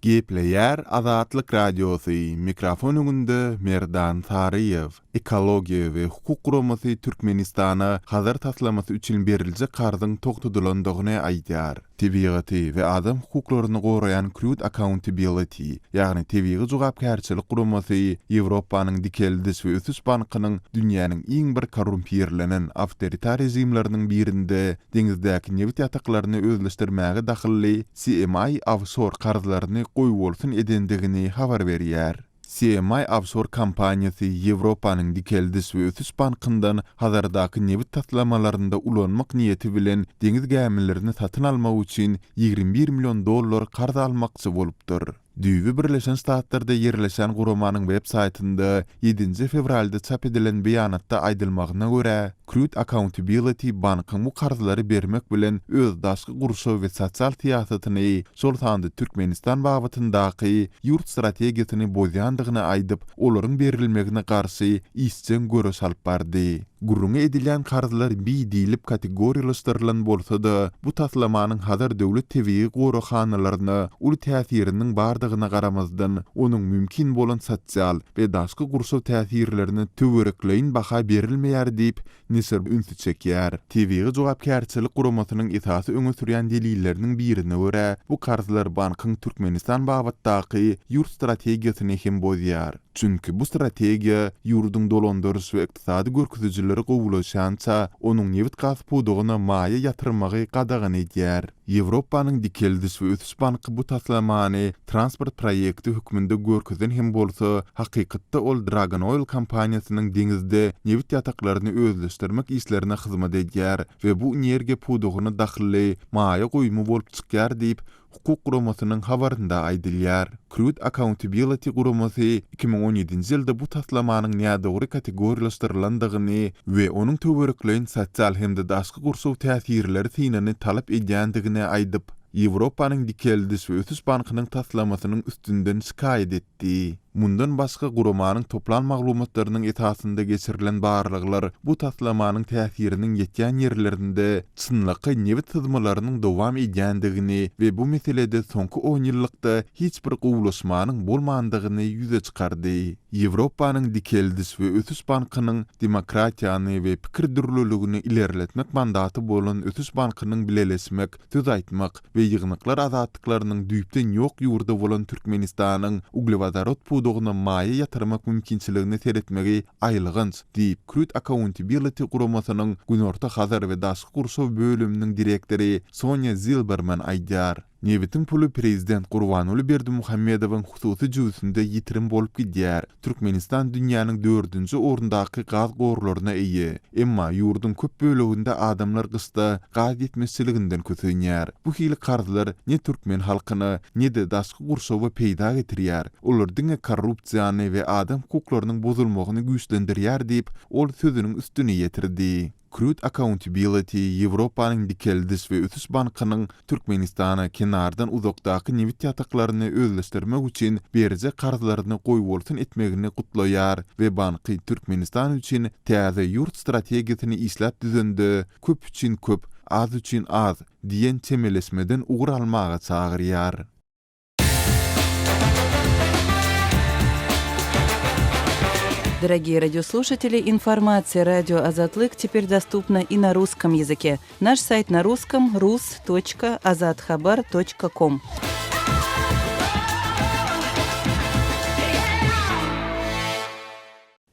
Gepleýär Azatlyk Radiosy, mikrofon öňünde Merdan Saryýew. Ekologiýa we hukuk guramasy Türkmenistana Hazar taslamasy üçin beriljek karzyň togtadylandygyny aýdýar. Tebigaty we adam hukuklaryny goraýan Crude Accountability, ýagny Tebigy jogapkärçilik guramasy Ýewropanyň Dikeldiş we ösüş bankynyň dünýäniň iň bir korrumpirlenen awtoritar režimleriniň birinde deňizdäki nebit ýataklaryny özleşdirmäge dahylly CMI Offshore karzlaryny goýbolsun edendigini habar berýär. CMI Offshore kompaniýasy Ýewropanyň Dikeldiş we ösüş bankyndan Hazardaky nebit taslamalarynda ulanmak niýeti bilen deňiz gämilerini satyn almak üçin 21 million dollar karz almakçy bolupdyr. Düýbi Birleşen Ştatlarda ýerleşen guramanyň web saýtynda ýedinji fewralda çap edilen beýanatda aýdylmagyna görä, Crude Accountability bankyň bu karzlary bermek bilen öz daşky gurşaw we sosial syýasatyny, şol sanda Türkmenistan babatyndaky ýurt strategiýasyny bozýandygyny aýdyp, olaryň berilmegine garşy işjeň göreş alyp bardy. Gürrüňi edilýän karzlar bi diýlip kategoriýalaşdyrylan bolsa-da, bu taslamanyň Hazar döwlet tebigy goraghanalaryna uly täsiriniň bardygyna garamazdan, onuň mümkin bolan sosial we daşky gurşaw täsirlerine töwerekleýin baha berilmeýär diýip, neşir ünsi çekýär. Tebigy jogapkärçilik guramasynyň esasy öňe sürýän delilleriniň birine görä, bu karzlar bankyň Türkmenistan babatdaky ýurt strategiýasyny hem bozýar. Çünki bu strategiýa ýurduň dolandyryş we ykdysady görkezijileri gowulaşýança, onuň nebit-gaz pudagyna maýa ýatyrmagy gadagan edýär. Ýewropanyň Dikeldiş we ösüş banky bu taslamany transport proýekti hökmünde görkezen hem bolsa, hakykatda ol Dragon Oil kompaniýasynyň deňizde nebit ýataklaryny özleşdirmek işlerine hyzmat edýär we bu energiýa pudagyna dahylly maýa goýumy bolup çykýar diýip, hukuk guramasynyň habarynda aýdylýar. Crude Accountability guramasy 2017-nji ýylda bu taslamanyň nädogry kategoriýalaşdyrylandygyny we onuň töwerekleýin sosial hem-de daşky gurşaw täsirleri synyny talap edýändigini aýdyp, Ýewropanyň Dikeldiş we ösüş bankynyň taslamasynyň üstünden şikaýat etdi. Mundan başga, guramanyň toplan maglumatlarynyň esasynda geçirilen barlaglar bu taslamanyň täsiriniň ýetýän ýerlerinde çynlakaý nebit syzmalarynyň dowam edýändigini we bu meselede soňky onýyllykda hiç bir gowulaşmanyň bolmandygyny ýüze çykardy. Ýewropanyň Dikeldiş we ösüş bankynyň demokratiýany we pikir dürlüligini ilerletmek mandaty bolan Ösüş bankynyň bileleşmek, söz aýtmak we ýygnaklar azatlyklarynyň düýpden ýok ýurdy bolan Türkmenistanyň uglewodorod pudagyna maýa ýatyrmak mümkinçiligine seretmegi aýylganç, diýip, Crude Accountability guramasynyň Günorta Hazar we daşky gurşaw bölüminiň direktory Sonýa Zilberman aýdýar. Nebitiň puly prezident Gurbanguly Berdimuhamedowyň hususy jübüsinde ýitirim bolup gidýär. Türkmenistan dünýäniň dördünji orundaky gaz gorlaryna eýe. Emma ýurduň köp böleginde adamlar gyşda gaz ýetmezçiliginden kösenýär. Bu hili karzlar ne türkmen halkyna, ne-de daşky gurşawa peýda getirýär. Olar diňe korrupsiýany we adam hukuklarynyň bozulmagyny güýçlendirýär diýip, ol sözüniň üstüni ýetirdi. Crude Accountability Ýewropanyň Dikeldiş we ösüş bankynyň Türkmenistana kenardan uzakdaky nebit ýataklaryny özleşdirmek üçin berjek karzlaryny goýbolsun etmegini gutlaýar we banky Türkmenistan üçin täze ýurt strategiýasyny işläp düzende köp üçin köp, az üçin az diýen çemeleşmeden ugur almaga çagyrýar. Дорогие радиослушатели, информация радио Азатлык теперь доступна и на русском языке. Наш сайт на русском rus.azathabar.com.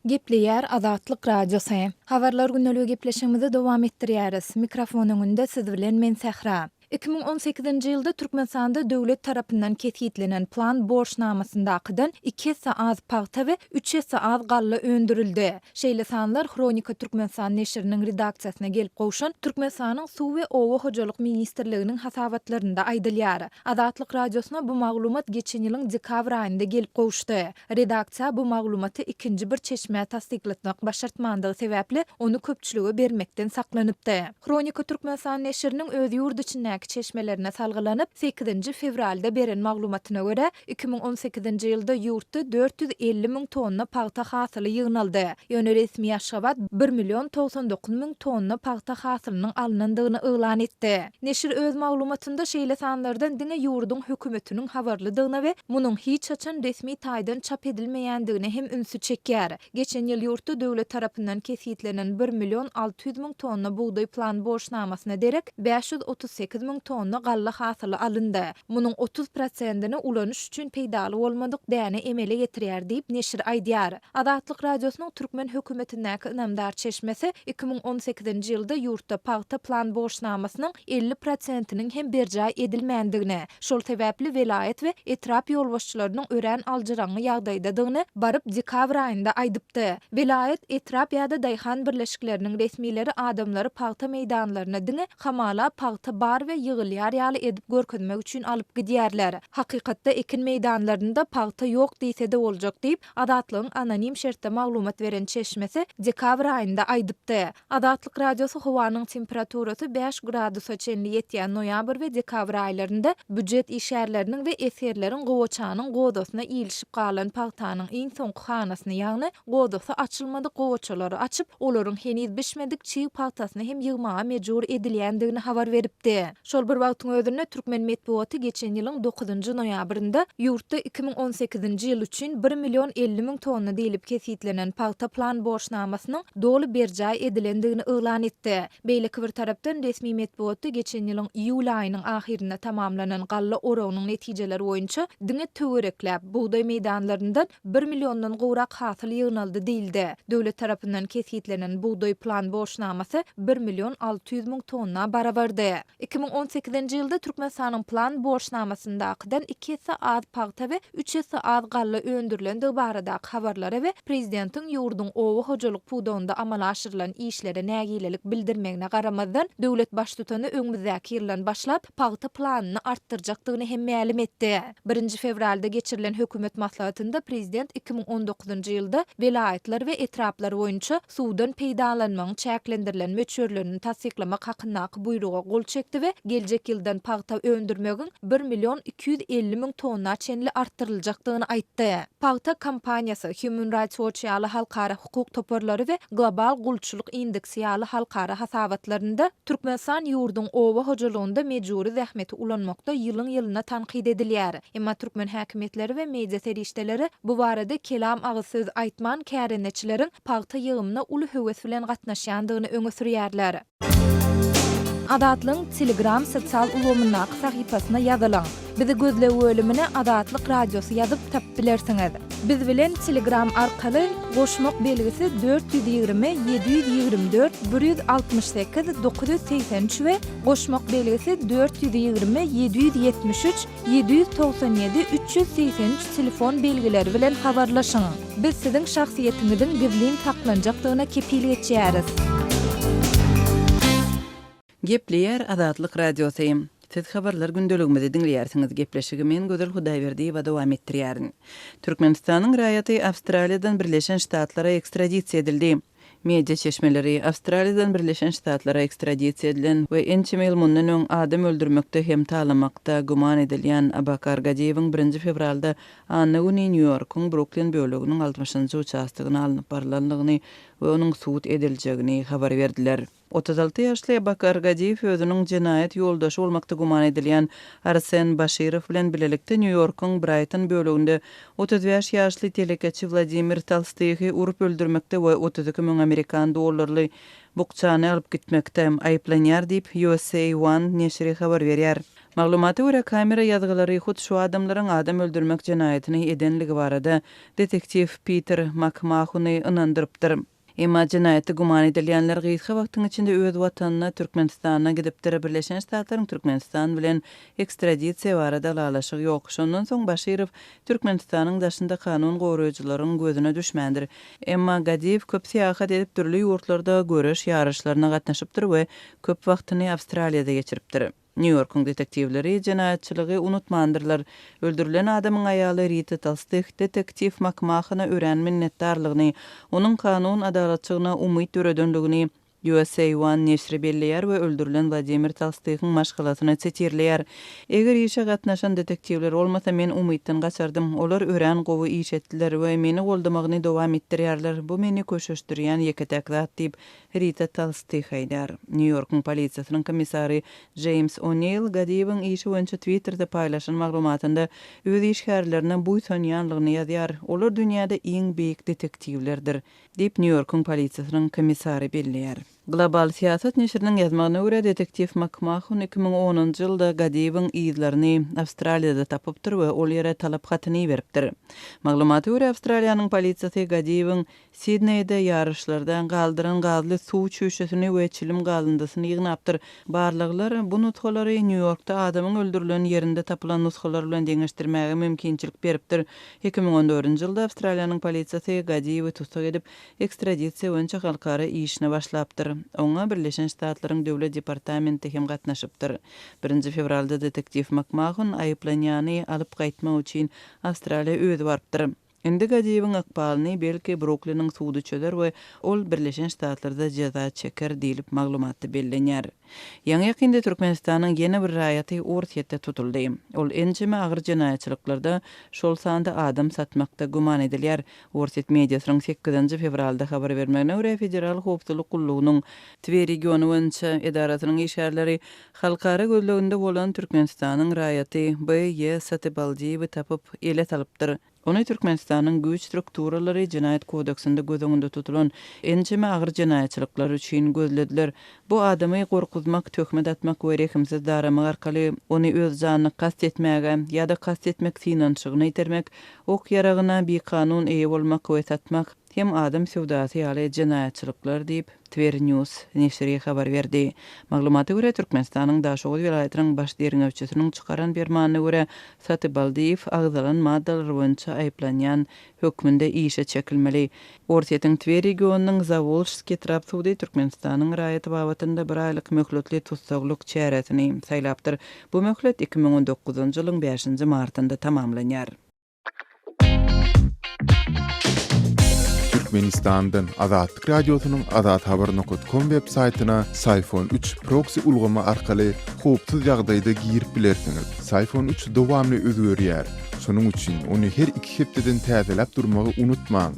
Gepleýär Azatlyk Radiosy. Habarlar gündeligi gepleşigimizi dowam etdirýäris. Mikrofon öňünde siz bilen men Sähra. 2018-nji ýylda Türkmenistanda döwlet tarapyndan kesgitlenen plan borçnamasyndakydan iki esse az pagta we üç esse az galla öndürildi. Şeýle sanlar Hronika Türkmenistan neşiriniň redaksiýasyna gelip gowşan Türkmenistanyň Suw we oba hojalyk ministrliginiň hasabatlarynda aýdylýar. Azatlyk Radiosyna bu maglumat geçen ýylyň dekabr aýynda gelip gowuşdy. Redaksiýa bu maglumaty ikinji bir çeşmä tassyklatmak başartmandygy sebäpli, ony köpçülige bermekden saklanypdy. Hronika Türkmenistan neşiriniň öz ýurt içindäki. hökümetindäki çeşmelerine salgylanyp, sekizinji fewralda beren maglumatyna görä, 2018-nji ýylda ýurtda 450 müň tonna pagta hasyly ýygnaldy. Ýöne resmi Aşgabat bir million 99 müň tonna pagta hasylynyň alnandygyny yglan etdi. Neşir öz maglumatynda şeýle sanlardan diňe ýurduň hökümetiniň habarlydygyna we munuň hiç haçan resmi taýdan çap edilmeýändigine hem ünsi çekýär. Geçen ýyl ýurtda döwlet tarapyndan kesgitlenen bir million 600 müň tonna bugdaý plan borçnamasyna derek 538 müň tonna galla hasyly alyndy. Munuň 30 prosentini ulanyş üçin peýdaly bolmadyk däne emele getirýär diýip, neşir aýdýar. Azatlyk Radiosynyň türkmen hökümetindäki ynamdar çeşmesi 2018-nji ýylda ýurtda pagta plan borçnamasynyň 50 prosentiniň hem berjaý edilmändigini, şol sebäpli welaýat we etrap ýolbaşçylarynyň örän aljyraňňy ýagdaýdadygyny baryp dekabr aýynda aýdypdy. Welaýat, etrap ýa-da daýhan birleşikleriniň resmileri adamlary pagta meýdanlaryna diňe hamala pagta bar we ýygylýar ýaly edip görkezmek üçin alyp gidýärler. Hakykatda ekin meýdanlarynda pagta ýok diýse-de boljak diýip, Azatlygyň anonim şertde maglumat beren çeşmesi dekabr aýynda aýdypdy. Azatlyk Radiosy howanyň temperaturasy bäş gradusa çenli ýetýän noýabr we dekabr aýlarynda býujet işgärleriniň we esgerleriň gowaçanyň gozasyna ilişip galan pagtanyň iň soňky hanasyny, ýagny gozasy açylmadyk gowaçalary açyp, olaryň heniz bişmedik çig pagtasyny hem ýygmaga mejbur edilýändigini habar beripdi. Şol bir wagtyň özünde, türkmen metbugaty geçen ýylyň dokuzynjy noýabrynda ýurtda 2018-nji ýyl üçin bir million 50 müň tonna diýlip kesgitlenen pagta plan borçnamasynyň doly berjaý edilendigini yglan etdi. Beýleki bir tarapdan, resmi metbugatda geçen ýylyň iýul aýynyň ahyrynda tamamlanan galla oragynyň netijeleri boýunça diňe töwerekläp, bugdaý meýdanlaryndan bir milliondan gowrak hasyl ýygnaldy diýildi. Döwlet tarapyndan kesgitlenen bugdaý plan borçnamasy bir million 600 müň tonna barabardy. 2018-nji ýylda Türkmenistanyň plan borçnamasyndakydan iki esse az pagta we üç esse az galla öndürilendigi baradaky habarlara we prezidentiň ýurduň oba hojalyk pudagynda amala aşyrylan işlere nägilelik bildirmegine garamazdan, döwlet baştutany öňümizdäki ýyldan başlap pagta planyny artdyrjakdygyny hem mälim etdi. Birinji fewralda geçirilen hökümet maslahatynda prezident 2019-njy ýylda welaýatlar we etraplar boýunça suwdan peýdalanmagyň çäklendirilen möçberlerini tassyklamak hakyndaky buýruga gol çekdi we geljek ýyldan pagta öndürmegiň bir million 250 müň tonna çenli artdyryljakdygyny aýtdy. Pagta kampaniýasy, Human Rights Watch ýaly halkara hukuk toparlary we Global gulçulyk indeksi ýaly halkara hasabatlarynda Türkmenistan ýurduň oba hojalygynda mejbury zähmeti ulanmakda ýylyň-ýylyna tankyt edilýär. Emma türkmen häkimiýetleri we media serişdeleri bu barada kelam agyz söz aýtman, kärendeçileriň pagta ýygymyna uly höwes bilen gatnaşýandygyny öňe sürýärler. Azatlygyň Telegram sosial ulgamyndaky sahypasyna ýazylyň. Bizi gözleg bölümine Azatlyk Radiosy ýazyp tapyp bilersiňiz. Biz bilen Telegram arkaly goşmak belgisi 420 724 168 983 we goşmak belgisi 420 773 797 383 telefon belgileri bilen habarlaşyň. Biz siziň şahsyýetiňiziň gizlin saklanjakdygyna kepil geçýäris. Gepleýär Azatlyk Radiosy. Siz habarlar gündeligimizi diňleýärsiňiz. Gepleşigi men Gözel Hudaýberdiýewa dowam etdirýärin. Türkmenistanyň raýaty Awstraliýadan Birleşen Ştatlara ekstradisiýa edildi. Media çeşmeleri, Awstraliýadan Birleşen Ştatlara ekstradisiýa edilen we ençeme ýyl mundan öň adam öldürmekde hem talamakda güman edilýän Abakar Gadiýewiň birinji fewralda anna güni Nýu-Ýorkuň Bruklin böleginiň altmyşynjy uçastogyna alnyp barylandygyny we onuň sud ediljegini habar berdiler. 36 ýaşly Abakar Gadiýew özüniň jenaýat ýoldaşy bolmakda güman edilýän Arsen Başirow bilen bilelikde Nýu-Ýorkuň Braýton böleginde 35 ýaşly telekeçi Wladimir Tolstyhy urup öldürmekde we 32 müň amerikan dollarly bukjany alyp gitmekde aýyplanýar diýip, USA One neşiri habar berýär. Maglumata görä, kamera ýazgylary hut şu adamlaryň adam öldürmek jenaýatyny edenligi barada detektiw Piter Makmahuny ynandyrypdyr. Emma jenaýatda güman edilýänler gysga wagtyň içinde öz watanyna, Türkmenistana gidipdir. Birleşen Ştatlaryň Türkmenistan bilen ekstradisiýa barada ylalaşygy ýok. Şondan soň Başirow Türkmenistanyň daşynda kanun goraýjylaryň gözüne düşmändir. Emma Gadiýew köp syýahat edip, dürli ýurtlarda göreş ýaryşlaryna gatnaşypdyr we köp wagtyny Awstraliýada geçiripdir. Nýu-Ýorkuň detektiwleri jenaýatçylygy unutmandyrlar. Öldürilen adamyň aýaly Rita Tolstyh detektiw Makmahona örän minnetdarlygyny, onuň kanun adalatçygyna umyt döredenligini. USA One neşiri belleýär we öldürilen Wladimir Tolstyhyň maşgalasyny sitirleýär. Eger işe gatnaşan detektiwler bolmasa, men umytdan gaçardym. Olar örän gowy iş etdiler we meni goldamagyny dowam etdirýärler. Bu meni köşeşdirýän ýeke-täk zat diýip, Rita Tolstyh aýdýar. Nýu-Ýorkuň polisiýasynyň komissary Jeýms O'Neil Gadiýewiň işi boýunça Twitterde paýlaşan maglumatynda öz işgärlerine buýsanýanlygyny ýazýar, Olar dünýäde iň beýik detektiwlerdir. Diýip, Nýu-Ýorkuň polisiýasynyň komissary belleýär. Global syýasat neşiriniň ýazmagyna görä, detektiw Makmahon 2010-njy ýylda Gadiýewiň yzlaryny Awstraliýada tapypdyr we ol ýere talap hatyny iberipdir. Maglumata görä, Awstraliýanyň polisiýasy Gadiýewiň Sidneýde ýaryşlarda galdyran gazly suw çüýşesini we çilim galyndysyny ýygnapdyr. Barlaglar bu nusgalary Nýu-Ýorkda adamyň öldürilen ýerinde tapylan nusgalar bilen deňeşdirmäge mümkinçilik beripdir. 2014-nji ýylda Awstraliýanyň polisiýasy Gadiýewi tussag edip, ekstradisiýa boýunça halkara işine başlapdyr. Oňa Birleşen Ştatlaryň Döwlet departamenti hem gatnaşypdyr. Birinji fewralda detektiw Makmahon aýyplanýany alyp gaýtmak üçin Awstraliýa özi barypdyr. Indi Gadiýewiň ykbalyny, belki, Brukliniň sudy çözer we ol Birleşen Ştatlarda jeza çeker diýlip, maglumatda bellenýär. Ýaňy-ýakynda Türkmenistanyň ýene bir raýaty Orsýetde tutuldy. Ol ençeme agyr jenaýatçylyklarda, şol sanda adam satmakda güman edilýär. Orsýet mediasynyň sekizinji fewralda habar bermegine görä, Federal howpsuzlyk gullugynyň Twer regiony boýunça edarasynyň işgärleri halkara gözleginde bolan Türkmenistanyň raýaty BY. Satybaldiýewi tapyp, ele salypdyr. Ony Türkmenistanyň güýç strukturalary Jenaýat kodeksinde göz öňünde tutulan ençeme agyr jenaýatçylyklar üçin gözlediler. Bu adamy gorkuzmak, töhmet atmak we rehimsiz daramak arkaly ony öz janyna kast etmäge ýa-da kast etmek synanyşygyna itermek, ok-ýaragyna bikanun eýe bolmak we satmak hem adam söwdasy ýaly jenaýatçylyklar diýip, Tver News neşiri habar berdi. Maglumata görä, Türkmenistanyň Daşoguz welaýatynyň baş derňewçisiniň çykaran permanyna görä, Satybaldyýew agzalan maddalar boýunça aýyplanýan hökmünde işe çekilmeli. Orsýetiň Twer regionynyň Zawolžskiý etrap sudy Türkmenistanyň raýaty babatynda bir aýlyk möhletli tussaglyk çäresini saýlapdyr. Bu möhlet 2019-njy ýylyň bäşinji martynda tamamlanýar. Türkmenistandan Azatlyk Radiosynyň Azathabar nokat kom web saýtyna Syfon üç proksi ulgamy arkaly howpsuz ýagdaýda girip bilersiňiz. Syfon üç dowamly özgerýär. Şonuň üçin ony her iki hepdeden täzeläp durmagy unutmaň.